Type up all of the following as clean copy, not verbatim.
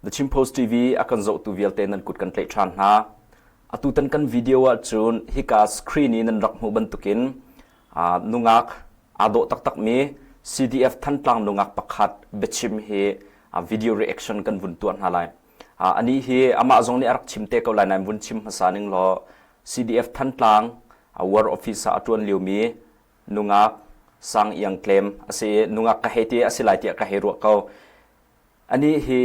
The Chin Post TV a kan zohtu vialte nan kut kan tlaih ṭhan hna. Atutan kan video ahcun hika screen i nan rak hmuh bantukin nungak aa dawh taktakmi CDF Thantlang nungak pakhat biachim hi video reaction kan vun tuah hna lai. Anih hi amah zong nih a rak chim te ko lai nain vun chim hmasa ning law CDF Thantlang War Office ah a ṭuan liomi nungak Sang Iang Tlem a si i nungak ka hei ti a si lai tiah ka hei ruah ko. Anih hi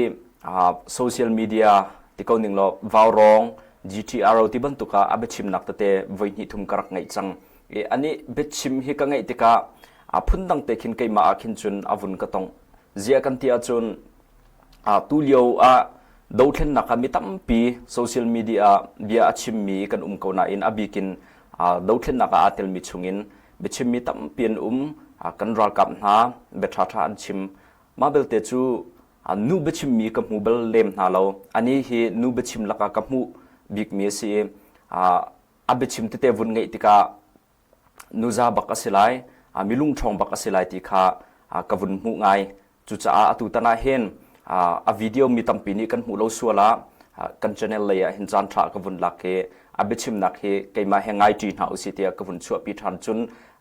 social media ti ko ning law Vaurawng, GTRO ti bantuk ah a biachimnak tete voi hnih thum ka rak ngeih cang. I anih biachim hi ka ngeih tikah a phundang te khin keimah ah khin cun a vun ka tong. Ziah kan ti ahcun tu lio ah dothlennak ah mi tampi social media ah bia a chimmi kan um ko nain a bikin dothlennak ah aa telmi chungin biachimmi tampi an um. Kan ralkap hna bia ṭhaṭha an chim. Mah belte cu nu biachimmi ka hmu bal lem hna lo. Anih hi nu biachim lakah ka hmuh bikmi a si i a biachim tete vun ngeih tikah nuza bak a si lai, mi lungṭhawng bak a si lai ti kha ka vun hmuh ngai. Cucaah atutan ah hin a video mi tampi nih kan hmuh lo sual ah kan channel lei ah hin caan ṭha ka vun lak i a biachimnak hi keimah he ngai ṭi hna usih tiah ka vun chuahpi ṭhan. Cun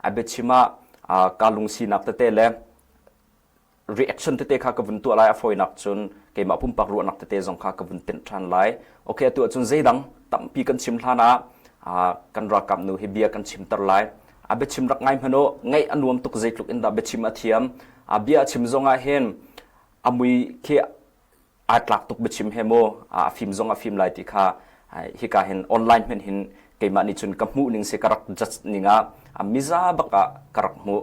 a biachim ah kaa lungsinak tete le reaction tete kha ka vun tuah lai a fawinak cun keimah pumpak ruahnak tete zong kha ka vun tenh ṭhan lai. Okay, atu ahcun zeidang tampi kan chim hlan ah kan ralkap nu hi bia kan chimter lai. A biachim rak ngai hmanh u, ngaih a nuam tuk zeitluk in dah biachim a thiam. A bia a chim zong ah hin a mui khi aa tlak tuk biachim he mu a fim zong a fim lai ti kha hika hin online hmenh hin keimah nih cun ka hmuh ning si ka rak judge ning ah miza bak ah ka rak hmuh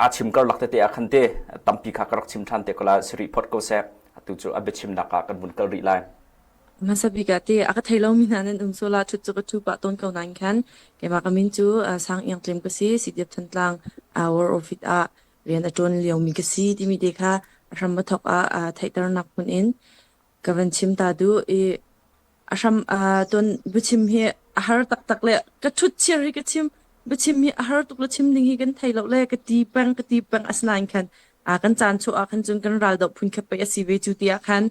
a chim karlak tete ah khan te tampi kha ka rak chim ṭhan te ko la si rih phot ko seh atu cu a biachimnak ah kan vun kal rih lai. Hmasa bik ah ti a ka thei lomi hna nan um sual ah ṭhut cu ka ṭhu pah tawn ko nain khan keimah ka min cu Sang Iang Tlem ka si CDF Thantlang War Office ah rian a ṭuan liomi ka si timi te kha a hram a thawk ah theihternak phun in ka van chim ta duh i a hram tuan biachim hi a har taktak le ka ṭhut chiar hi ka chim biachim hi a har tuk le chim ding hi kan thei lo le ka ti peng ka ti peng asinain khan kan caan chuah ah khan cun kan ral doh phun khat pei a si ve cu ti ah khan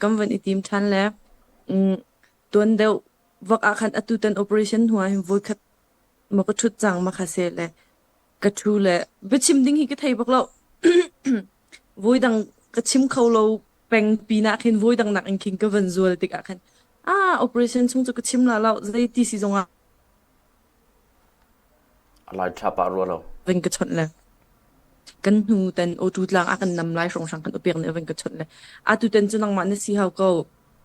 kan van i tim ṭhan le tuan deuh vak ah khan atu tan operation hnu ah hin voikhat ma ka ṭhut cang ma kha se le Ka ṭhu le biachim ding hi ka thei bak lo. Voidang ka chim kho lo peng pinah khin voidang nak in khin ka van zual tikah khan ah operation chung cu ka chim la lo zei ti si zongah A lai ṭha pah rua lo. van ka chawnh le kan hnu ten auto tlang a kan nam lai hrawnghrang kan upiak nih a van ka chawnh le atu ten cu nangmah na si hau ko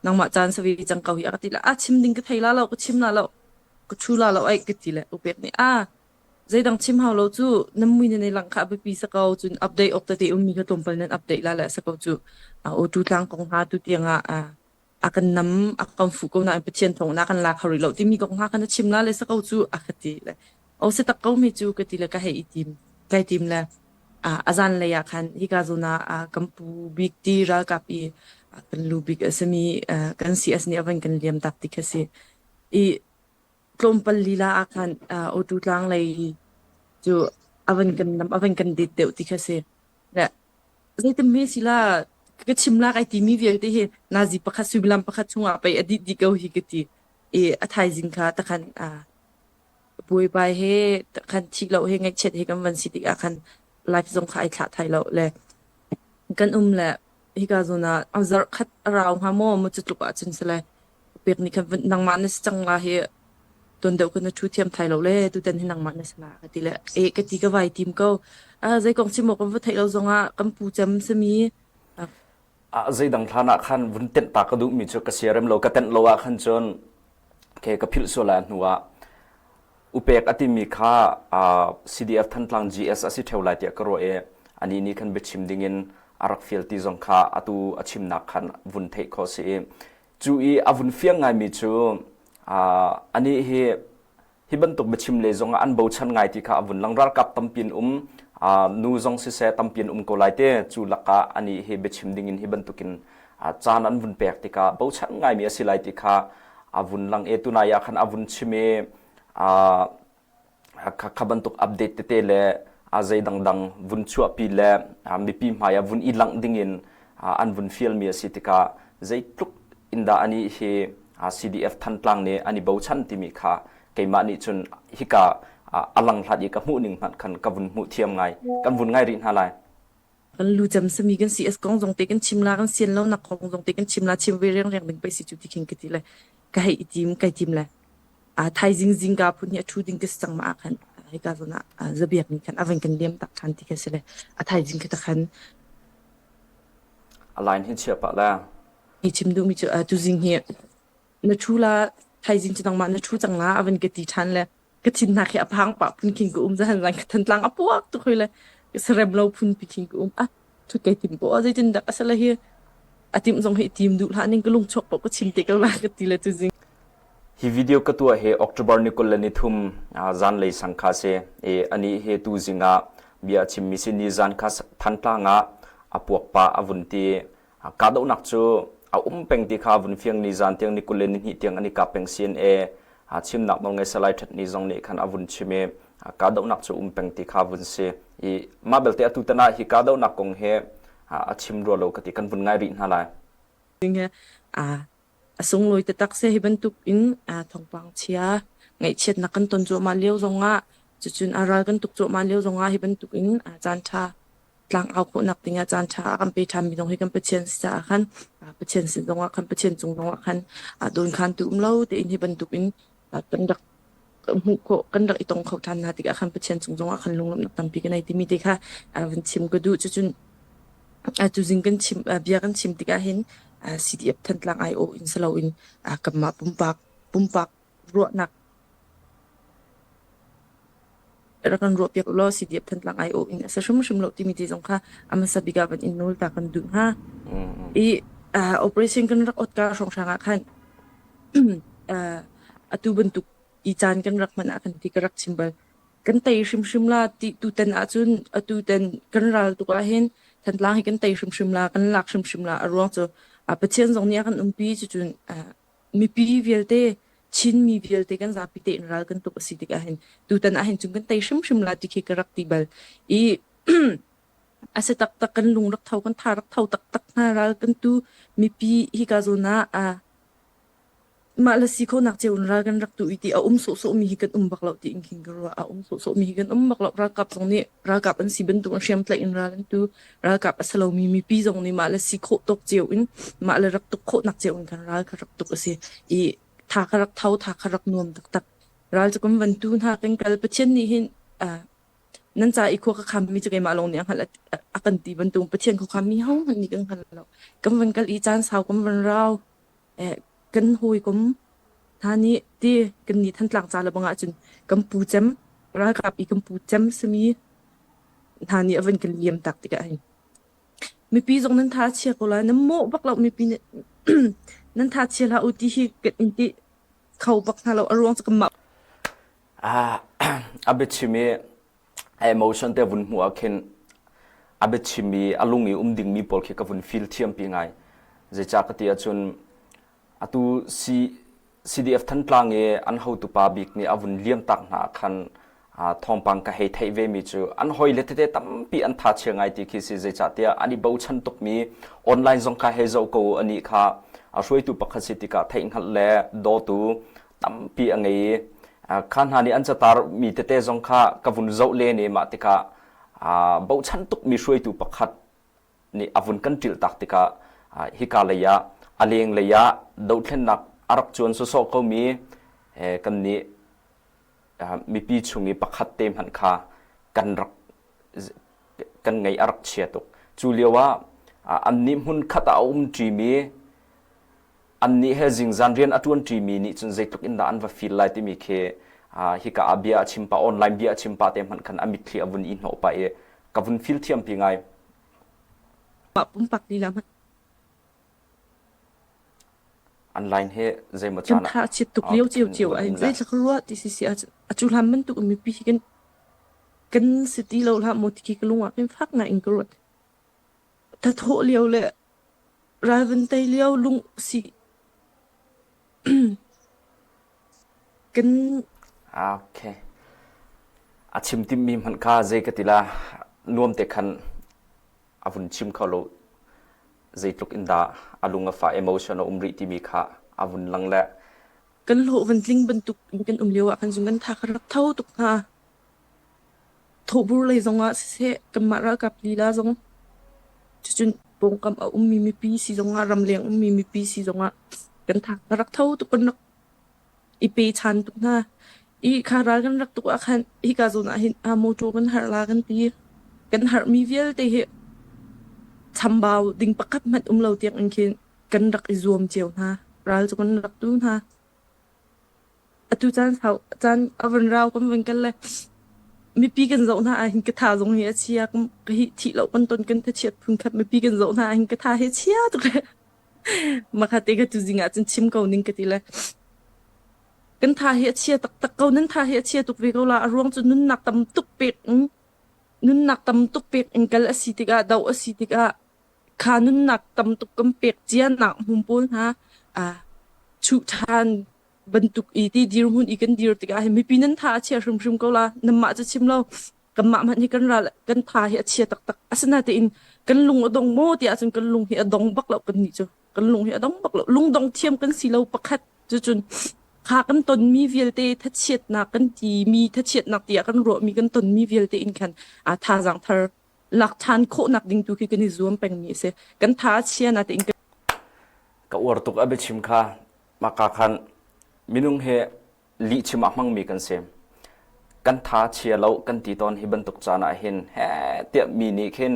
nangmah caan savi cang ko hi a ka ti la a chim ding ka thei la lo ka chim la lo ka ṭhu la lo ai ka ti le upek nih a Zeidang chim hau lo cu nan mui nan i langh kha a biapi si ko cun update awk tete ummi kha tlawmpal nan update la le a si ko cu. Auto tlang kong hna tu tiang ah a kan nam a kan fuh ko nain Pathian thawng in a kan la kho rih lo timi kong hna kha na chim la le si ko cu a ka ti le o si tak ko mi cu ka ti le ka hei i tim kai tim le a zan lei ah khan hika zawn ah kan pu bik ti ralkap i kan lu bik a simi kan CS nih a van kan liam tak ti kha si i Tlawmpal lila ah khan Awtu tlang lei cu a van kan lam a van kan det deuh ti kha si. Le zeitin hme si la ka chim la kai timi vialte hi nazi pakhat suimilam pakhat chungah pei a dih dih ko hi ka ti. I a thaizing kha takhan buaibai he khan thih lo he ngaihchiat he kan van si tikah khan life zong kha ai thlah thai lo le kan um le hika zawn ah a zarh khat a rau hnga maw mu cu tluk ahcun si le pek nih khan nangmah na si cang la hi tuan deuh kan na ṭhu thiam thai lo le tutan hi nangmah na si la ka ti le e ka ti ka vai tim ko zei kong chim awk kan va theih lo zongah kan pu cem sami a zeidang hlan ah khan vun tenh ta ka duh mi cu ka siarem lo ka tenh lo ah khan cun ke ka philh sual lai hnu ah upek a timi kha CDF Thantlang GS a si theo lai tiah ka ruah i ani nih khan biachim dingin a rak fial ti zong kha atu a chimnak khan vun theih khawh si i Cu i a vun fiang ngaimi cu anih hi hi bantuk biachim le zongah an bochan ngai ti kha a vun lang ralkap tampi an um nu zong siseh tampi an um ko lai te cu lakah anih hi biachim dingin hi bantukin caan an vun pek tikah bochan ngaimi a si lai ti kha a vun lang i tunai ah khan a vun chim i kha bantuk update tete le a zei dangdang vun chuahpi le mipi hmai ah vun i langh dingin an vun fialmi a si tikah Zeitluk in dah anih hi CDF Thantlang nih an i bochan timi kha keimah nih cun hika a lang hlat i ka hmuh ning hmanh khan ka vun hmuh thiam ngai. Kan vun ngai rih hna lai. Kan lu cem sami kan CS kong zong te kan chim la kan sian lo nak kong zong te kan chim la chim ve reng reng ding pei si cu ti khin ka ti le ka hei i tim kai tim le a thaizing zingka phun hi a thu ding ka si cang ma ah khan hika zawn ah zabiak nih khan a van kan liam tak than ti kha si le a thaizing kha ta khan A line hi chia pah la. Hi chim duh mi cu tuzing hi na thu la thaizing cu nangmah na thu cang la a van ka ti than le ka thin hna khi a phang pah phun khin ka um zahan zan ka thantlang a puak tuk hoi le ka sarem lo phun pi khin ka um a thut kai tim po zeitin dak asala hi a tim zong hi tim duh hlah ning ka lung chuak po ka chim te ko la ka ti le tuzing Hi video ka tuah hi October ni 23 zanlei sang kha si i ani he tu zingah bia a chimmi si ni zan kha Thantlang ah a puak pa a vun ti kahdohnak cu a um peng ti kha vun fiang ni zan tiang ni 22 tiang an i kap peng CNA chimnak nawl ngei Salai That Ni zong nih khan a vun chim i kahdohnak cu um peng ti kha vun si i mah belte atu tan ah hi kahdohnak kong he a chim rua lo ka ti kan vun ngai rih hna lai. A sunglawi taktak si. Hi bantuk in thawngpang chia ngaihchiatnak kan ton cuahmah lio zongah cucun a ral kan tuk cuahmah lio zongah hi bantuk in caanṭha tlangau khawhnak dingah caanṭha a kan pe ṭhanmi zong hi kan Pathian si caah khan Pathian sin zongah khan Pathian cung zongah khan dawnkhantu um lo tein hi bantuk in kan rak hmuh khawh kan rak i tong kho ṭhan hna tikah khan Pathian cung zongah khan lunglawmhnak tampi ka nei timi te kha van chim ka duh. Cucun tuzing kan chim bia kan chim tikah hin CDF Thantlang aiawh in si loin kanmah pumpak pumpak ruahnak rak kan ruahpiak ulaw CDF Thantlang aiawh in a si hrimhrim lo timi te zong kha a hmasa bik ah van in nawl ta kan duh hnga. I operation kan rak ot ka hrawnghrang ah khan atu bantuk i caan kan rak hman ah khan ti ka rak chim bal. Kan tei hrimhrim la ti tutan ahcun atu tan kan ral tuk ahhin Thantlang hi kan tei hrimhrim la, kan lak hrimhrim la. A ruang cu Pathian zong nih a kan umpi cucun mipi vialte Chinmi vialte kan zapi tein ral kan tuk a si tikah hin tutan ahhin cun kan tei hrimhrim la ti khi ka rak ti bal. I a si taktak kan lung rak tho kan tha rak tho taktak hna ral kan tu mipi hika zawn ah Mah le si khawhnak cio in ral kan rak tu i ti a um sawhsawhmi hi kan um bak lo tiin khin ka ruah. A um sawhsawhmi hi kan um bak lo. Ralkap zong nih ralkap an si bantuk in hriamtlaih in ral an tu. Ralkap a si lomi mipi zong nih mah le si khawh tawk cio in mah le rak tuk khawhnak cio in khan ral kha rak tuk a si. I tha kha rak tho, tha kha rak nuam taktak. Ral cu kan van tu hna kan kal. Pathian nih hin nan ca i khua ka khammi cu keimah lawng nih a hngalh a kan ti bantuk Pathian khua khammi hohmanh nih kan hngal lo. Kan van kal i caan sau kan van rau. Kan hawikom hna nih ti kannih Thantlang ca lebang ahcun kan pu cem ralkap i kan pu cem simi hna nih a van kan liam tak tikah hin mipi zong nan tha a chia ko lai nan mawh bak lo mipi nih nan tha chia hlah u ti hi kan in ti kho bak hna lo a ruang cu kanmah A biachim i a emotion te vun hmuh ah khin a biachim i a lung i um dingmi pawl khi ka vun feel thiam pi ngai. Zeicah ka ti ahcun atu C CDF Thantlang i an hotupa bik nih a vun liam tak hna ah khan thawngpang ka hei theih ve mi cu an hoi le tete tampi an tha chia ngai ti khi si zeicahtiah an i bochan tukmi online zong kha hei zoh ko ani kha a hruaitu pakhat si tikah theihhngalh le dawtu tampi a ngei i kha hna nih an catar mi tete zong kha ka vun zoh len i mah tikah bochan tukmi hruaitu pakhat nih a vun kan ṭilh tak tikah hika lei ah a leng lei ah dohthlennak a rak cuan sawsawh komi kan nih mipi chung i pakhat te hmanh kha kan rak kan ngaih a rak chia tuk. Cu lio ah annih hmun khat ah a um ṭimi annih he zingzan rian a ṭuan ṭimi nih cun zeitluk in dah an va feel lai timi khi hika ah bia a chim pah online bia a chim pah te hmanh khan a mitthli a vun i hnawh pah i ka vun feel thiam pi ngai. Mah pumpak lila hmanh An line hi zeimaw kan caan tha a chiat tuk lio cio cio ah hin zeitluk ruah ti si si a cu hlan bantuk in mipi hi kan kan si ti lo hlah maw ti khi ka lung ah khin fak ngai in ka ruat. Thathawh lio le ral van tei lio lung si kan Okay. A chim timmi hmanh kha zei ka ti la nuam te khan a vun chim kho lo. Zeitluk in dah a lung a fah emotion a um rih timi kha a vun lang le Kan hlawh van tling bantuk in kan um lio ah khan cun kan tha kha rak tho tuk hnga. Thawhbur lei zongah siseh, kanmah ralkap lila zong cucun pawngkam a ummi mipi si zongah, ramleng ummi mipi si zongah kan tha ka rak tho tuk, kan rak i pechan tuk hna. I kha ral kan rak tuk ah khan hika zawn ah hin ah mawṭaw kan harh la kan ti. Kan harhmi vialte hi chambau ding pakhat hmanh um lo tiang in khin kan rak i zuam cio hna. Ral cu kan rak tu hna. Atu caan sau caan a van rau kan van kal le mipi kan zoh hna ahhin ka tha zong hi a chia ka hi thih lo kan ton kan thachiat phun khat mipi kan zoh hna ahhin ka tha hi chia tuk le makha te ka tu zing ah cun chim ko ning ka ti le kan tha hi a chia taktak ko nan tha hi a chia tuk ve ko la a ruang cu nunnak tam tuk pek in nunnak tam tuk pek in kal a si tikah do a si tikah kha nunnak tam tuk kan pek cia nak hmun pawl hna a chuh ṭhan bantuk i ti dirhmun i kan dir tikah hin mipi nan tha a chia hrimhrim ko la nanmah cu chim lo kanmah hmanh hi kan ral kan tha hi a chia taktak asinatein kan lung a dong maw tiah cun kan lung hi a dong bak lo kan nih cu kan lung hi a dong bak lo lungdong thiam kan si lo pakhat cucun kha kan tonmi vialte thachiatnak kan timi thachiatnak tiah kan ruahmi kan tonmi vialte in khan a thazaang thar lak ṭhan khawhnak ding tu khi kan i zuam pengmi a si. Kan tha a chia na tein Ka uar tuk a biachim kha maka khan minung he lihchim a hmangmi kan si. Kan tha chia lo kan ti tawn hi bantuk caan ah hin he tiah mi nih khin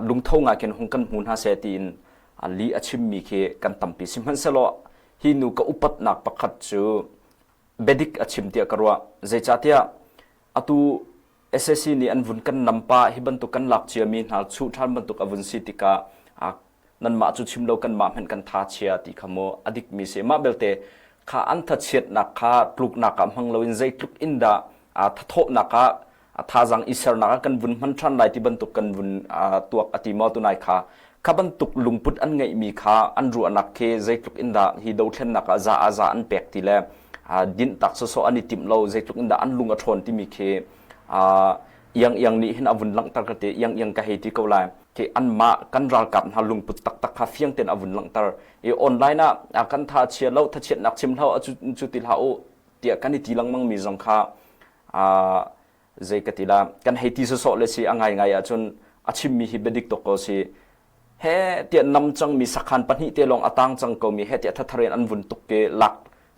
lungtho ngai khin hung kan hmu hna seh tiin lih a chimmi khi kan tampi. Sihmanhsehlaw hi nu ka upatnak pakhat cu biadik a chim tiah ka ruah. Zeicahtiah atu SAC nih an vun kan nam pah hi bantuk kan lak ciami hna chuh ṭhan bantuk a vun si tikah nanmah cu chim lo kanmah hmanh kan tha chia ti kha mu a dikmi si. Mah belte kha an thachiatnak kha tluknak ah hmang loin zeitluk in dah thathawhnak ah thazaang i sernak ah kan vun hman ṭhan lai ti bantuk kan vun tuak a ti maw tunai kha kha bantuk lungput an ngeihmi kha an ruahnak khi zeitluk in dah hi dothlennak ah za ah za an pek ti le dinh tak sawsawh an i timh lo zeitluk in dah an lung a ṭhawn timi khi iang iang nih hin a vun langhter ka ti iang iang ka hei ti ko lai khi anmah kan ralkap hna lungput taktak kha fiang tein a vun langhter i online ah kan tha chia lo thachiatnak chim hlah cu cu ti hlah u tiah kan i ti lengmang mi zong kha zei ka ti la kan hei ti sawsawh le si a ngai ngai ahcun a chimmi hi biadik tuk ko si he tiah nam cangmi sakhan pahnih te lawng a tang cang komi he tiah thathar in an vun tuk ke lak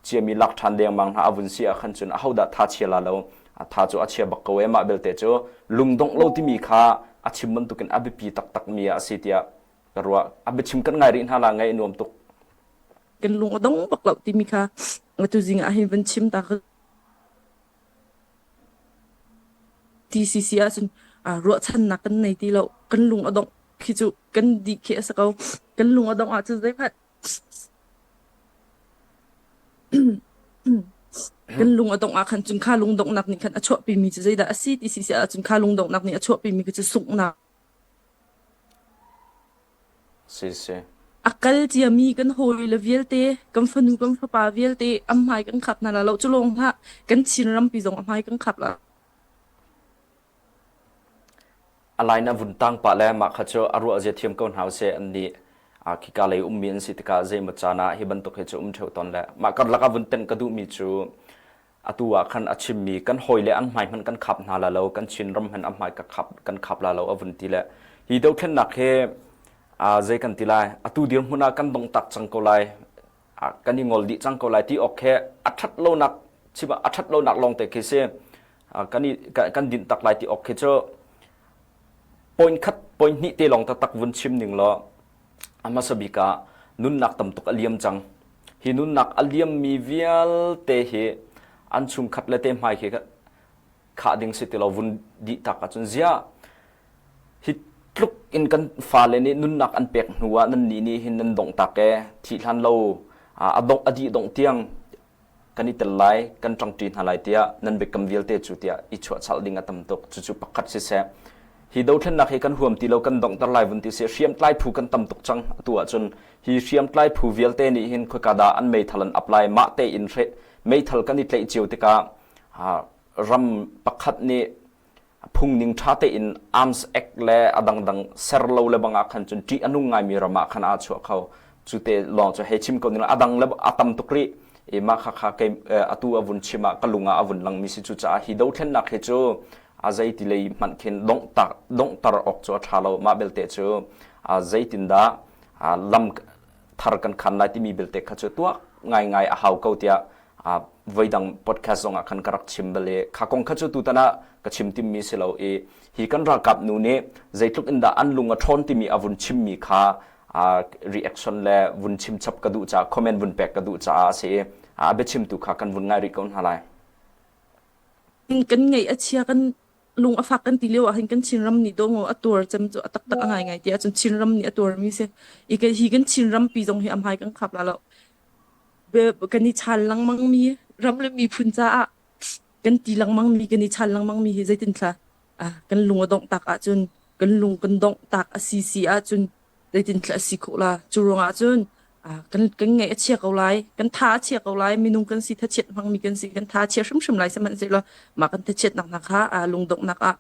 ciami lak ṭhan dengmang hna a vun si ah khan cun ahodah tha chia la lo a tha cu a chia bak ko e mah belte cu lungdongh lo timi kha a chim bantukin a biapi taktak mi a si tiah ka ruah a biachim kan ngai rih hna la ngaih nuam tuk kan lung a dong bak lo timi kha atu zing ah hin van chim ta ka TCC ahcun ruahchannak kan nei ti lo. Kan lung a dongh khi cu kan dih khi a si ko. Kan lung a dongh ahcun zeihmanh kan lung a dongh ah khan cun kha lungdonghnak nih khan a chuahpimi cu zeidah a si ti si ahcun kha lungdonghnak nih a chuahpimi cu sunghnak Si si. A kal ciami kan hawile vialte, kan fanu kan fapa vialte an hmai kan khap hna la lo. Cu lawng hlah, kan Chin rampi zong a hmai kan khap la. A line a vun tang pah le mah kha cu a ruah zia thiam ko hna usih an nih khika lei ummi an si tikah zeimaw caan ah hi bantuk hi cu um ṭheo tawn le mah karlak ah vun tenh ka duhmi cu atu ah khan a chimmi kan hawile an hmai hmanh kan khap hna la lo kan Chin ram hmanh a hmai ka khap kan khap la lo a vun ti le hi dothlennak hi zei kan ti lai atu dirhmun ah kan dong tak cang ko lai kan i ngol dih cang ko lai ti awk he a ṭhat lonak chim a ṭhat lonak lawng te khi si kan i kan dinh tak lai ti awk khi cu point khat point hnih te lawng taktak vun chim ning law A hmasa bik ah nunnak tam tuk a liam cang. Hi nunnak a liammi vialte hi an chungkhat le te hmai khi khah ding si ti lo vun dih tak ahcun ziah hi tluk in kan fale nih nunnak an pek hnu ah nan nih nih hin nan dongh tak e thih hlan lo a dongh a dih dongh tiang kan i tel lai kan ṭangṭi hna lai tiah nan biakam vialte cu tiah i chuahchalh ding a tam tuk cucu pakhat siseh hi dothlennak hi kan huam ti lo kan donghter lai vun ti si hriamtlai phu kan tam tuk cang atu ahcun hi hriamtlai phu vialte nih hin khoika dah an meithal an ap lai mah tein meithal kan i tlaih cio tikah ram pakhat nih. Phungning ṭha tein Arms Act le a dangdang ser lo le bang ah khan cun ṭih a nung ngaimi ram ah khan aa chuah kho. Cu te lawng cu hei chim ko ning a dang le a tam tuk rih. I mah kha kha kei atu a vun chim ah ka lung ah a vun langmi si cu caah hi dothlennak hi cu a zeiti lei hmanh khin donghtar donghter awk cu a ṭha lo. Mah belte cu zeitindah lam thar kan khan lai timi belte kha cu tuak ngaingai a hau ko tiah voidang podcast zong ah khan ka rak chim bal i kha kong kha cu tutan ah ka chim timmi si lo i hi kan ralkap nu nih zeitluk in dah an lung a ṭhawn timi a vun chimmi kha reaction le vun chim chap ka duh caah comment vun pek ka duh caah a si i a biachimtu kha kan vun ngai rih ko hna lai. Kan ngaih a chia kan lung a fak kan ti lio ah hin kan Chinram nih dawh a tuar cem cu a taktak a ngai ngai ti ahcun Chinram nih a tuarmi si. I hi kan Chinram pi zong hi a hmai kan khap la lo. Kan i chaal lengmang mi ram le miphun caah kan ti lengmang mi kan i chaal lengmang mi hi zeitin thla kan lung a dongh tak ahcun kan lung kan dongh tak a si si ahcun zeitin thla a si khawh la. Cu ruangah cun kan kan ngaih a chia ko lai, kan tha a chia ko lai, minung kan si thachiat hmangmi kan si, kan tha a chia hrimhrim lai sihmanhsehlaw mah kan thachiatnak hna kha lungdonghnak ah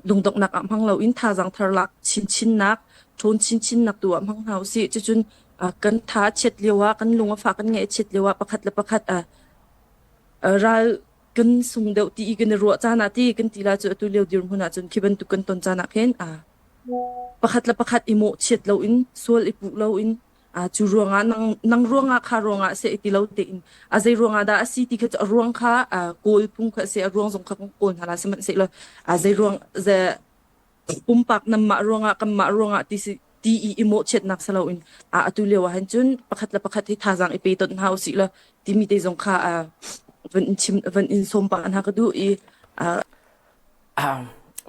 lungdonghnak ah hmang loin thazaang thar lak chinchinnak, ṭhawn chinchinnak tu ah hmang hna usih. Cucun kan tha a chiat lio ah, kan lung a fah, kan ngaih a chiat lio ah pakhat le pakhat ral kan sung deuh ti i kan i ruah caan ah ti kan ti la cu atu lio dirhmun ah cun khi bantuk kan ton caan ah khin pakhat le pakhat i mawhchiat loin sual i puh loin cu ruangah nang nang ruangah kha ruangah seh ti lo tein a zei ruangah dah a si ti kha cu a ruang kha kawl phung kha a si a ruang zong kha kan kawl hna la sihmanhsehlaw a zei ruang ze pumpak nanmah ruangah kanmah ruangah ti si ti i i mawhchiatnak si loin atu lio ah hin cun pakhat le pakhat hi thazaang i pe ton hna usih law timi te zong kha van in chim van in sawm pah hna ka duh i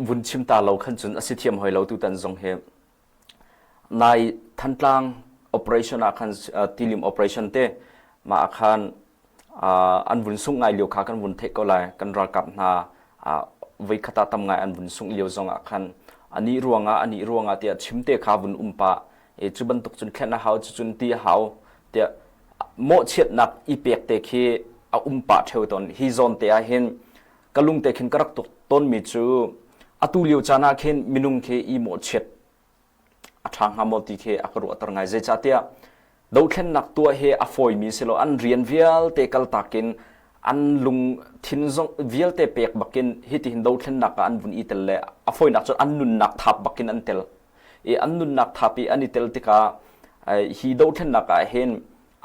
vun chim ta lo khan cun a si thiam hoi lo tutan zong hi nai Thantlang operation ah khan tilim operation te mah ah khan an vun sungh ngai lio kha kan vun theih ko lai kan ralkap hna voikhat ah tam ngai an vun sungh lio zong ah khan ani ruangah ani ruangah tiah chimte kha vun um pah e cu bantuk cun thlen a hau cu cun ti a hau tiah mawhchiatnak i pek te khi a um pah theo ton hi zawn te ah hin ka lung te khin ka rak tuk tawnmi cu atu lio caan ah khin minung khi i mawhchiat a ṭha hnga maw ti khi a ka ruahter ngai. Zeicahtiah dothlennak tuah hi a fawimi si lo. An rian vialte kaltak in an lungthin zong vialte pek bakin hitihin dothlennak ah an vun i tel le a fawinak cun an nunnak thap bakin an tel. I an nunnak thap i an i tel tikah hi dothlennak ah hin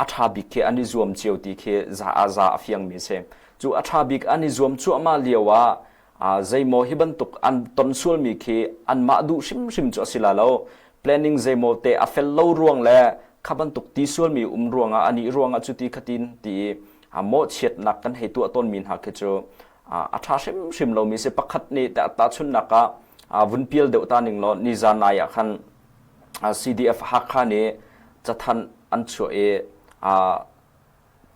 a ṭha bik khi an i zuam cio ti khi za ah za a fiangmi a si. Cu a ṭha bik an i zuam cuahmah lio ah zeimaw hi bantuk an ton sualmi khi anmah duh hrimhrim cu a si la lo. Planning zeimaw te a fel lo ruang le kha bantuk ti sualmi um ruangah anih ruangah cuti khatin ti i mawhchiatnak kan hei tuah tawnmi hna khi cu a ṭha hrimhrim lomi si. Pakhat nih tahchunhnak ah vun pial deuh ta ning law nizan nai ah khan CDF Hakha nih cathanh an chuah i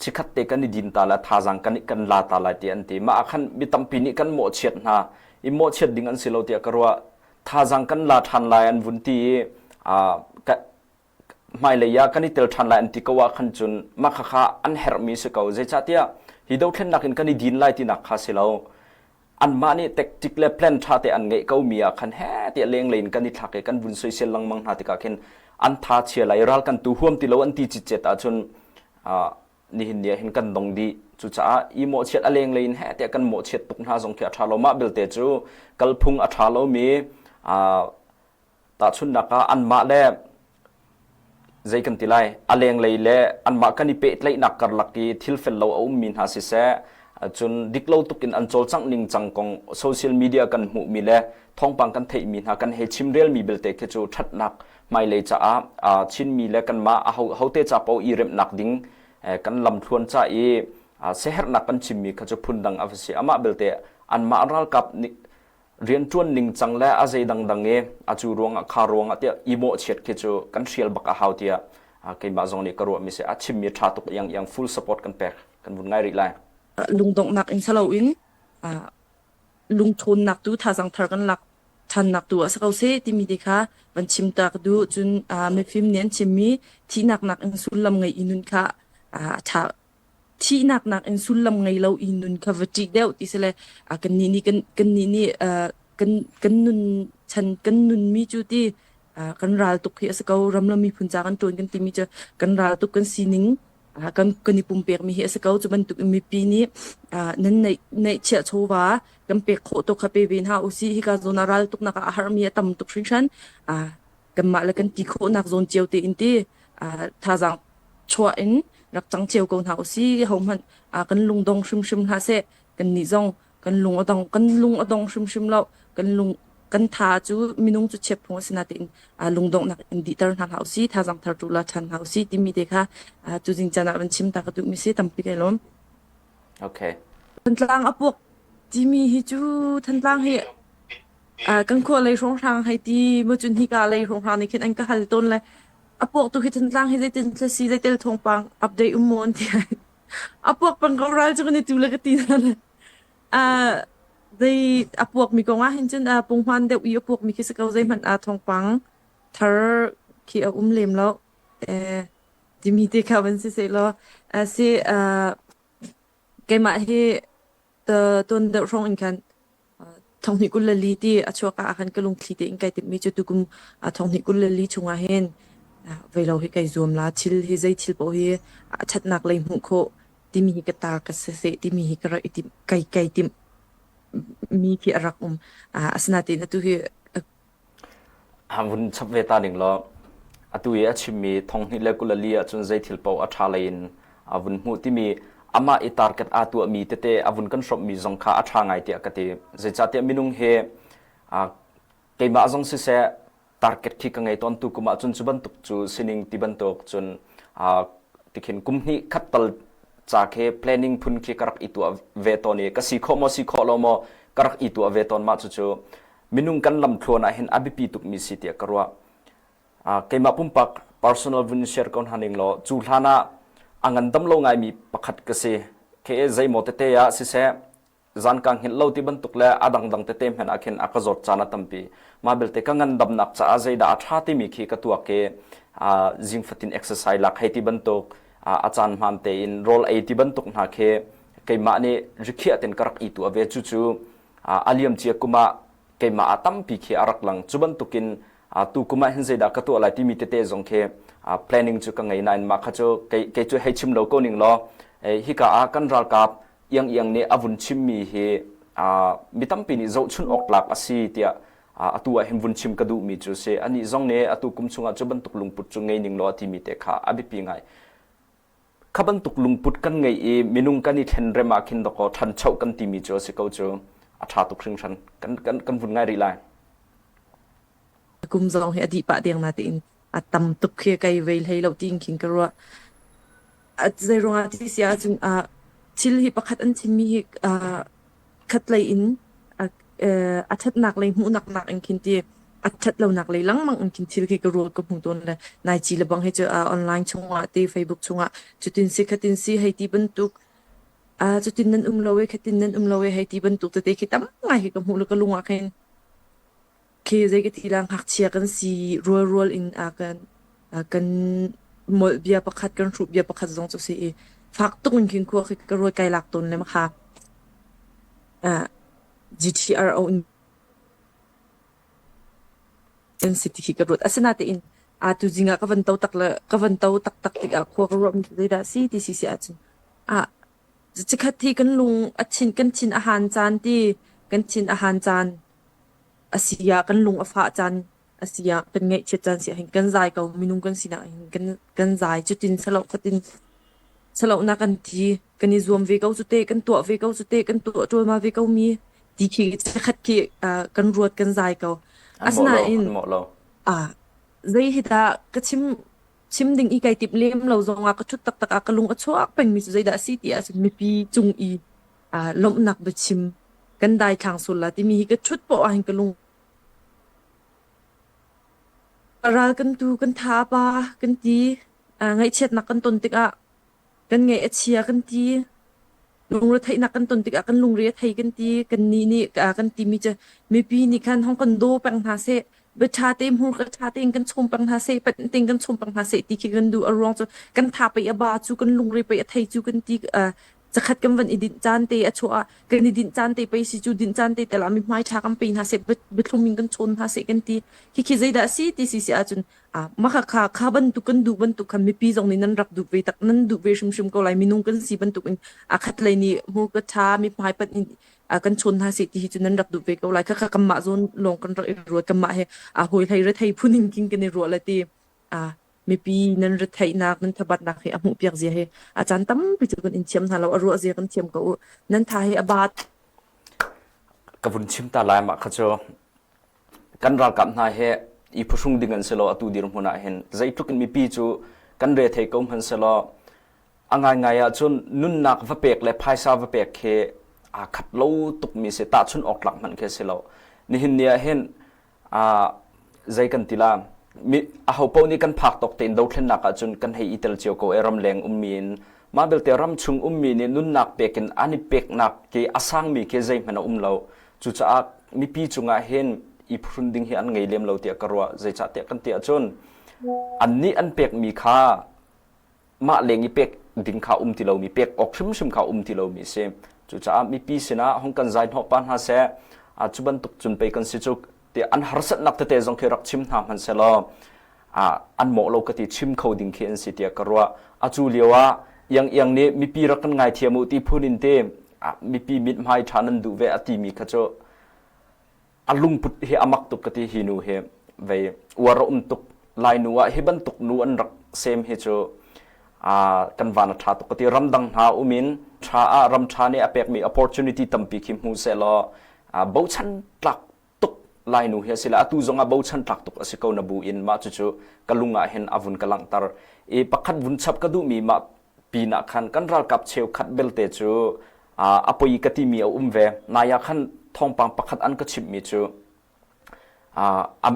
chikhat te kan i din ta la thazaang kan kan la ta lai ti an ti. Mah ah khan mi tampi nih kan mawhchiat hna. I mawhchiat ding an si lo tiah ka ruah. Thazaang kan la ṭhan lai an vun ti i hmailei ah kan i tel ṭhan lai an ti ko ah khan cun mah khakha an herhmi si ko. Zeicahtiah hi dothlennak in kan i din lai tinak kha si lo. Anmah nih tactic le plan ṭha te an ngeih ko mi ah khan he tiah lenglei in kan i thlak i kan vun soisel lengmang hna tikah khin an tha chia lai ral kan tu huam ti lo an ti citcet ahcun nihin ni ah hin kan dong dih. Cucaah i mawhchiat a lenglei in he tiah kan mawhchiat tuk hna zong khi a ṭha lo. Mah belte cu kalphung a ṭha lomi Tahchunhnak ah anmah le zei kan ti lai a lenglei le anmah kan i pehtlaihnak karlak i thil fel lo a ummi hna siseh cun dik lo tuk in an cawlcangh ning cang kong social media kan hmuhmi le thawngpang kan theihmi hna kan hei chimrelmi belte khi cu ṭhatnak hmailei caah Chinmi le kanmah ahote ca paoh i remhnak ding kan lamthluan ca i siaherhnak kan chimmi kha cu phundang a va si. Amah belte anmah ralkap nih rianṭuan ningcang le a zei dangdang i a cu ruangah kha ruangah tiah i mawhchiat khi cu kan hrial bak a hau tiah keimah zong nih ka ruahmi si a chimmi ṭha tuk iang iang full support kan pek kan vun ngai rih lai. Lungdonghnak in saloin lungṭhawnnak tu thazaang thar kan lak ṭhannak tu ah si ko seh timi te kha van chim ta ka duh cun mifim nih an chimmi thihnak nak in sullam ngei i nun kha a ṭha. Thihnak nakin sullam ngei lo i nun kha va ṭih deuh ti si le kannih nih kan kannih nih kan kan nun chan kan nunmi cu ti kan ral tuk hi a si ko. Ram le miphun ca kan ṭuan kan timi cu kan ral tuk kan sining kan kan i pumpekmi hi a si ko. Cu bantuk in mipi nih nan neih neihchiah chawva kan pek khawh tuk kha pe ve hna usih. Hika zawn ah ral tuknak ah a harmi a tam tuk hringhran. Kanmah le kan ti khawhnak zawn cio tein ti thazaang chuah in rak cang cio ko hna usih. Hohmanh kan lungdong hrimhrim hlah seh. Kannih zong kan lung a dong kan lung a dong hrimhrim lo. Kan lung kan tha cu minung cu chiat phung a si natein lungdonghnak in dihter hna hlah usih. Thazaang thar tu la ṭhan hna usih timi te kha tu zing caan ah van chim ta ka duhmi si tampi kai lawm. Okay. Thantlang a puak timi hi cu Thantlang hi Kan khua lei hrawnghrang hei ti maw cun hika lei hrawnghrang nih khin an ka hal tawn le a puak tu khi Thantlang hi zeitin thil si zeitel thawngpang update um maw an ti. A puak peng ko ral cu kan i tu le ka ti hna le. Zei a puak mi kong ah hin cun punghman deuh i a puak mi khi si ko zeihmanh thawngpang thar khi a um lem lo. Timi te kha van si sehlaw si keimah hi tuan deuh hrawng in khan Thonghnih 24 ti a chuak ah khan ka lungthli tein kai timhmi cu tukum thonghnih 24 chungah hin veilo hi kai zuam la. Thil hi zei thil paoh hi a ṭhatnak lei hmuh khawh timi hi ka tar ka siseh timi hi ka rak i timh kai kai timh mi khi a rak um. Asinain atu hi Vun chap ve ta ning law atu i a chimmi thonghnih le 24 ahcun zei thil paoh a ṭha lei in a vun hmuh timi amah i target aa tuahmi tete a vun kan hrawmhmi zong kha a ṭha ngai tiah ka ti. Zeicahtiah minung hi keimah zong siseh target khi ka ngei tawn tu kum ahcun cu bantuk cu sining ti bantuk cun tikhin kum hnih khat tal ca khi planning phun khi ka rak i tuah ve tawn i ka si khawh maw si khawh lo maw ka rak i tuah ve tawn mah cucu minung kan lamthluan ah hin a biapi tukmi si tiah ka ruah. Keimah pumpak personal vun share ko hna ning law cu hlan ah a ngandam lo ngaimi pakhat ka si. Ke zeimaw tete ah siseh zan ka hngilh lo ti bantuk le a dangdang tete hmanh ah khin a ka zawt caan a tampi. Mah belte ka ngandamnak caah zeidah a ṭha timi khi ka tuak i zing fatin exercise lak hei ti bantuk a caan hmaan tein rawl ei ti bantuk hna khi keimah nih rikhiah ten ka rak i tuah ve cucu a liamcia kum ah keimah ah tampi khi a rak lang. Cu bantukin tu kum ah hin zeidah ka tuah lai timi tete zong khi planning cu ka ngei nain mah kha cu kei cu hei chim lo ko ning law hika ah kan ralkap iang iang nih a vun chimmi hi mi tampi nih zohchun awk tlak a si tiah atu ah hin vun chim ka duhmi cu si. Anih zong nih atu kum chungah cu bantuk lungput cu ngei ning law a timi te kha a biapi ngai. Kha bantuk lungput kan ngeih i minung kan i thlenrem ah khin dawkaw ṭhancho kan timi cu a si ko cu a ṭha tuk hringhran. Kan, kan, kan vun ngai rih lai. Kum zong hi a dih pah deng natein a tam tuk khi kai vei hlei lo tiin khin ka ruah. Zei ruangah ti si ahcun thil hi pakhat an chimmi hi khatlei in a ṭhatnak lei hmuhnak nakin khin ti a ṭhat lonak lei lengmang in khin thil khi ka ruat ka hmu tawn le nai ci lebang hi cu online chungah te Facebook chungah cutin si khatin si hei ti bantuk cutin nan um lo e khatin nan um lo e hei ti bantuk tete khi tam ngai hi ka hmuh le ka lung ah khin Khi zei ka ti la ngakchia kan si rualrual in a kan kan molh bia pakhat kan hruh bia pakhat zong cu si i fak tuk in khin khua khi ka ruai kai lak tawn le makha GTRO in kan si ti khi ka ruat asinatein a tu zing ah ka van to tak le ka van to tak tak tikah khua ka ruah mi zeidah si ti si si ahcun a chikhat hi kan lung a thin kan thin a han caan ti kan thin a han caan A si ah kan lung a fah caan a si ah kan ngaihchiat caan si ahhin kan zai ko minung kan sinak hin kan kan zai cutin saloh khatin saloh-nak kan ti kan i zuam ve ko cu teh kan tuah ve ko cu teh kan tuah ṭualmal ve ko mi ti khi chikkhat khi kan ruat kan zai ko. An mawh lo, Asinain an mawh lo. ah zei hi dah ka chim chim ding i kai timh lem lo zongah ka ṭhut taktak ah ka lung a chuak pengmi cu zeidah a si ti ahcun mipi cung i lawmhnak biachim kan daithlang sul la timi hi ka ṭhut poah ah hin ka lung ral kan tu kan tha pa kan ti ngaihchiatnak kan ton tikah kan ngaih a chia kan ti lungretheihnak kan ton tikah kan lungre a thei kan ti kan nih nih kan timi cu mipi nih khan hong kan daw peng hna seh. Biaṭha te hmurka ṭha tein kan chawm peng hna seh, panh tein kan chawm peng hna seh ti khi kan duh. A ruang cu kan tha pei a ba cu, kan lungre pei a thei cu kan ti. Zakhat kan van i dinh caan te a chuah ah kan i dinh caan te pei si cu dinh caan te tel ah mithmai ṭha kan pe hna seh, biathlum in kan chawn hna seh kan ti. Khikhi zeidah a si ti si si ahcun mah kha kha bantuk kan duh bantuk khan mipi zong nih nan rak duh ve tak nan duh ve hrimhrim ko lai minung kan si bantuk in a khat lei nih hmurka ṭha mithmai panh in kan chawn hna seh ti hi cu nan rak duh ve ko lai. Khakha kanmah zawn lawng kan rak i ruat kanmah he a hawi hlei rethei phun in king kan i ruah le ti mipi nan retheihnak nan thabatnak hi a hmuh piak zia hi a caan tampi cu kan in thiam hna lo a ruah zia kan thiam ko u nan tha hi a bat Ka vun chim ta lai mah kha cu kan ralkap hna he i phuhrung ding an si lo atu dirhmun ah hin zeitluk in mipi cu kan re thei ko hmanh selaw a ngaingai ahcun nunnak va pek le phaisa va pek khi aa khat lo tukmi si tahchun awk tlak hmanh khi si lo nihin ni ah hin zei kan ti la mi aho paoh nih kan phak tawk tein dothlennak ahcun kan hei i tel cio ko e ramleng ummi in mah belte ram chung ummi nih nunnak pek in an i peknak ke a sangmi khi zeihmanh a um lo cucaah mipi cungah hin i phuhrun ding hi an ngei lem lo tiah ka ruah zeicahtiah kan ti ahcun annih an pekmi kha mah leng i pek ding kha um ti lomi pek awk hrimhrim kha um ti lomi si cucaah mipi sinah hung kan zai hnawh pa hna seh a cu bantuk cun pei kan si cu ti an harsatnak tete zong khi rak chim hna hmanh selaw an mawh lo ka ti chim kho ding khi an si tiah ka ruah a cu lio ah iang iang nih mipi rak kan ngaithiam u ti phun in te mipi mithmai ṭha nan duh ve a timi kha cu a lungput hi a mak tuk ka ti hi nu hi vei uar a um tuk lai nu ah hi bantuk nu an rak sem hi cu kan van a ṭha tuk ka ti ramdang hna um in ṭha ah ram ṭha nih a pekmi opportunity tampi khi hmu seh law bochan tlak tuk lai nu hi a si le atu zong ah bochan tlak tuk a si ko na bu in mah cucu ka lung ah hin a vun ka langhter i pakhat vun chap ka duhmi mah pinah khan kan ralkap cheukhat belte cu a poi ka timi a um ve. Nai ah khan thawngpang pakhat an ka chimhmi cu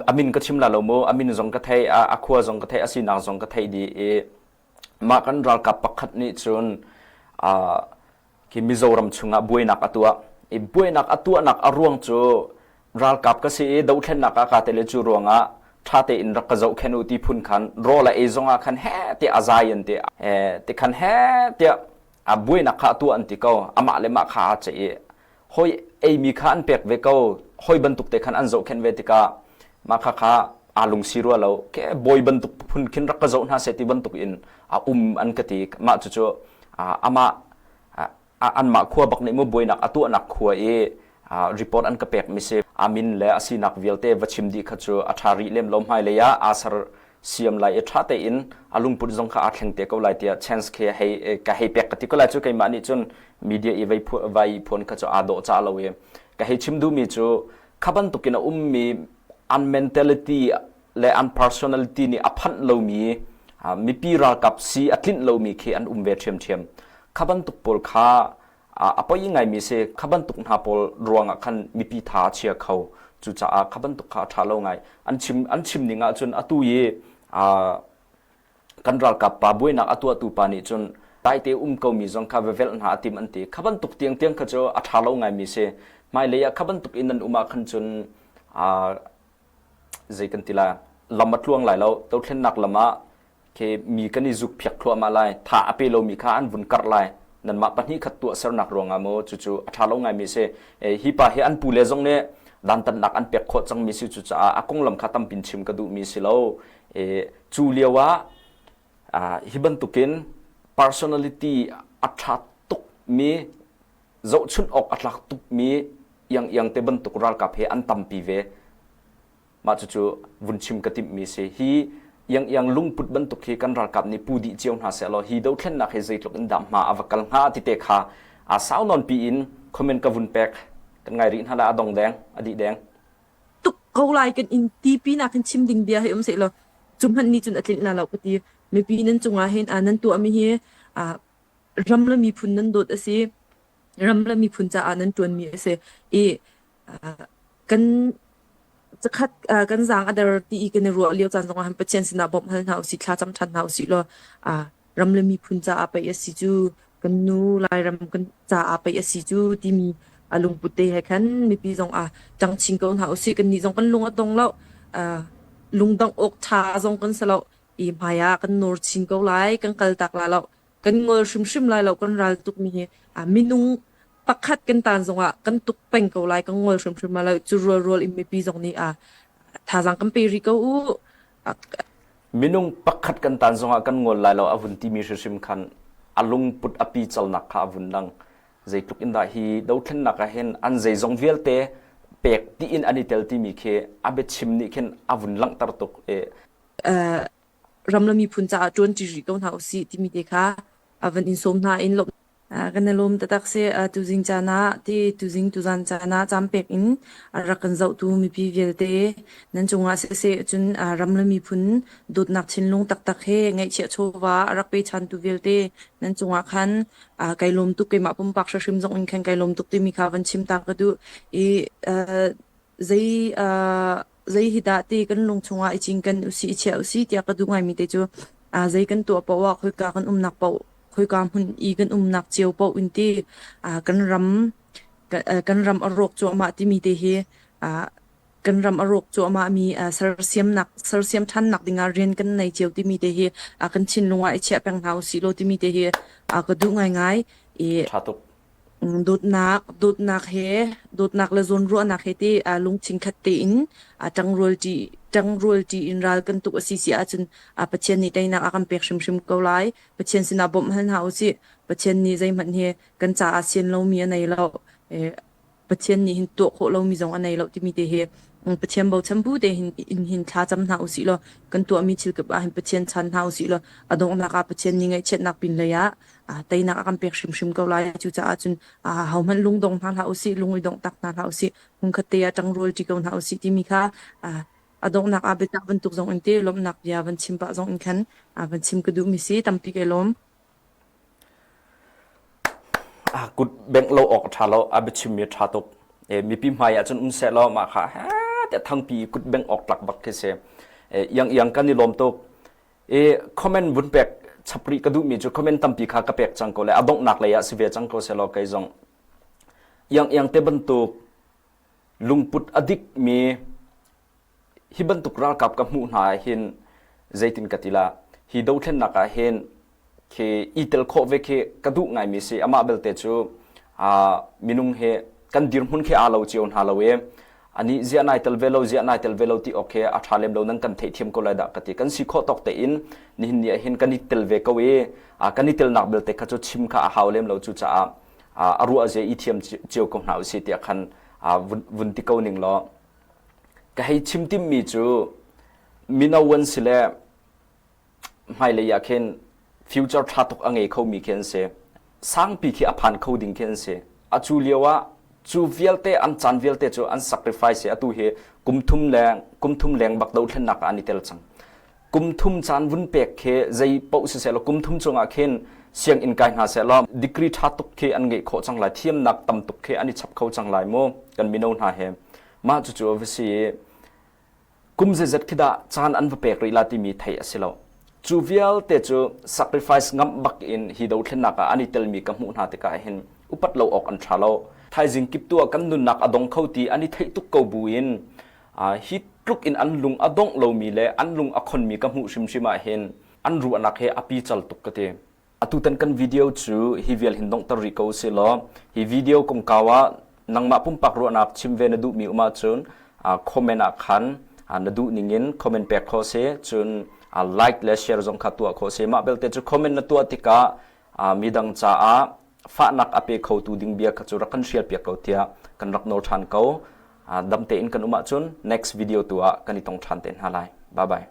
a min ka chim la lo mu, a min zong ka thei, a khua zong ka thei, a sinak zong ka thei dih i mah kan ralkap pakhat nih cun khi Mizoram chungah buainak a tuah. I buainak a tuahnak a ruang cu ralkap ka si i dothlennak ah kaa tel i cu ruangah ṭha tein rak ka zohkhenh u ti phun khan rawl a ei zongah khan heh tiah a zai an ti. Ti khan heh tiah a buainak kha a tuah an ti ko. Amah le mah kha aa ceih i hoi eimi kha an pek ve ko. Hoi bantuk te khan an zohkhenh ve tikah mah kha kha aa lungsi rua lo. Ke bawi bantuk phun khin rak ka zoh hna seh ti bantuk in a um an ka ti. Mah cucu amah anmah khua bak nih mu buainak a tuahnak khua i report an ka pek mi si amin le a sinak vialte va chim dih kha cu a ṭha rih lem lo hmailei ah aa ser siam lai i ṭha tein a lungput zong kha aa thleng te ko lai tiah chance khi hei ka hei pek ka ti ko lai cu keimah nih cun media i vai vai phuan kha cu aa dawh ca lo i ka hei chim duhmi cu kha bantukin a ummi an mentality le an personality nih a phanh lomi mipi ralkap si a tlinh lomi khi an um ve ṭhiamṭhiam. Kha bantuk pawl kha a poi ngaimi si kha bantuk hna pawl ruangah khan mipi tha a chia kho. Cucaah kha bantuk kha a ṭha lo ngai. An chim an chim ning ahcun atu i kan ralkap pa buainak a tuahtu pa nih cun daite um komi zong kha va velh hna a tim an ti. Kha bantuk tiangtiang kha cu a ṭha lo ngaimi si. Hmailei ah kha bantuk in nan um ah khan cun zei kan ti lai lam a tluang lai lo dothlennak lam ah khi mi kan i zuk phiak thluahmah lai tha a pe lomi kha an vun karh lai nanmah pahnih khat tuah sernak ruangah maw cucu a ṭha lo ngaimi si hi pa hi an pu le zong nih dantatnak an pek khawh cangmi si cucaah a konglam kha tampin chim ka duhmi si lo cu lio ah hi bantukin personality a ṭha tukmi zohchunh awk a tlak tukmi iang iang te bantuk ralkap he an tampi ve mah cucu vun chim ka timhmi si hi iang iang lungput bantuk hi kan ralkap nih pu dih cio hna seh law hi dothlennak hi zeitluk in dah hma a va kal hnga ti te kha a sau nawn pi in comment ka vun pek kan ngai rih hna la a dong deng a dih deng Tuk ko lai kan in ti nak hin chim ding bia hi um seh law cu hmanh nih cun a tlinh la lo ka ti mipi nan cungah hin nan tuahmi hi ram le miphun nan dawt a si. Ram le miphun caah nan ṭuanmi a si. I kan zakhat kan zaang a der ti i kan i ruah lio caan zongah hin Pathian sinah bawmh hal hna usih, thlacam ṭhan hna usih law ram le miphun caah pei a si cu, kan nu Lairam kan caah pei a si cu timi a lungput te he khan mipi zong ah ṭang chin ko hna usih. Kannih zong kan lung a dong lo. Lungdongh awk ṭha zong kan si lo. I hmai ah kan nawr chin ko lai, kan kal tak lai lo. Kan ngol hrimhrim lai lo kan ral tukmi hi. Minung pakhat kan tan zongah kan tuk peng ko lai, kan ngol hrimhrim lai lo. Cu rualrual in mipi zong nih thazaang kan pe rih ko u. Minung pakhat kan tan zongah kan ngol lai lo a vun timi hrimhrim khan a lungput a picalnak kha a vun lang. Zeitluk in dah hi dothlennak ah hin an zeizong vialte pek tiin an i tel timi khi a biachim nih khin a vun langhter tuk i Ram le miphun caah ṭuanṭi rih ko hna usih timi te kha a van in sawm hna in lawmh kan i lawm taktak si. Tuzing caan ah ti tuzing tuzan caan ah caan pek in a rak kan zohtu mipi vialte nan cungah siseh cun ram le miphun dawtnak thinlung taktak he ngaihchiah chawva a rak pechantu vialte nan cungah khan kai lawm tuk. Keimah pumpak hrim zong in khan kai lawm tuk timi kha van chim ta ka duh i zei zei hi dah ti kan lung chungah i cinken usih i chiah usih tiah ka duh ngaimi te cu zei kan tuah paoh ah khoika kan umnak paoh khoika hmun i kan umnak cio paoh in ti kan ram kan ram a rawk cuahmah timi te hi kan ram a rawk cuahmah mi sersiamnak sersiam ṭhannak dingah rian kan nei cio timi te hi kan thinlung ah i chiah peng hna usih law timi te hi ka duh ngaingai i ṭha tuk. Dawtnak, dawtnak he, dawtnak le zawnruahnak he ti lungthin khat tein ṭangrualṭi, ṭangrualṭi in ral kan tuk a si si ahcun Pathian nih teinak a kan pek hrimhrim ko lai. Pathian sinah bawmh hal hna usih. Pathian nih zeihmanh hi kan caah sian lomi a nei lo. Pathian nih hin tuah khawh lomi zong a nei lo timi te hi Pathian bochan bu te hin in hin thla cam hna usih law kan tuahmi thil kip ah hin Pathian chan hna usih law a donghnak ah Pathian nih ngaihchiatnak pin lei ah teinak a kan pek hrimhrim ko lai. Cucaah cun hohmanh lungdong hna hlah usih, lung i dongh tak hna hlah usih, hmunkhat te ah ṭangrual ṭi ko hna usih timi kha a donghnak ah biatak bantuk zong in te lawmhnak bia van chim pah zong in khan van chim ka duhmi si. Tampi kai lawm. Kut bengh lo awk a ṭha lo. A biachimmi a ṭha tuk. Mipi hmai ah cun um seh law mah kha he tiah thangpi kut bengh awk tlak bak khi si. Iang iang kan i lawm tuk. I comment vun pek chap rih ka duhmi cu comment tampi kha ka pek cang ko le a donghnak lei ah si ve cang ko selaw kei zong iang iang te bantuk lungput a dikmi hi bantuk ralkap ka hmuh hna ah hin zeitin ka ti la hi dothlennak ah hin khi i tel khawh ve khi ka duh ngaimi si. Amah belte cu minung he kan dirhmun khi aa lo cio hna lo i ani ziah nai tel ve lo ziah nai tel ve lo ti awk khi a ṭha lem lo nan kan theihthiam ko lai dah ka ti. Kan si khawh tawk tein nihin ni ah hin kan i tel ve ko i kan i telnak belte kha cu chim kha a hau lem lo. Cucaah a ruah zia i thiam cio ko hna usih tiah khan vun ti ko ning law ka hei chim timmi cu mino an si le hmailei ah khin future ṭha tuk a ngei khomi khi an si. Sangpi khi a phan kho ding khi an si. A cu lio ah cu vialte an caan vialte cu an sacrifice i atu hi kum thum leng kum thum leng bak dothlennak ah an i tel cang. Kum thum caan vun pek khi zei paoh siseh law kum thum chungah khin sianginn kai hna seh law degree ṭha tuk khi an ngeih khawh cang lai, thiamnak tam tuk khi an i chap kho cang lai mu kan mino hna he. Mah cucu a va si i kum zeizat khi dah caan an va pek rih la timi theih a si lo. Cu vialte cu sacrifice ngamh bak in hi dothlennak ah an i telmi ka hmuh hna tikah hin upat lo awk an ṭha lo. Thaizing kip tu ah kan nunnak a dong kho ti an i theih tuk ko bu in hi tluk in an lung a dongh lomi le an lung a khonmi ka hmuh hrimhrim ah hin an ruahnak he a pical tuk ka ti. Atutan kan video cu hi vial hin donghter rih ko usih law hi video kongkau ah nangmah pumpak ruahnak chim ve na duhmi um ahcun comment ah khan na duh ningin comment pek khawh si. Cun like le share zong kha tuah khawh si. Mah belte cu comment na tuah tikah midang caah fahnak a pe khotu ding bia kha cu rak kan hrial piak ko tiah kan rak nawl ṭhan ko. Dam tein kan um ahcun next video tu ah kan i tong ṭhan te hna lai. Bye bye.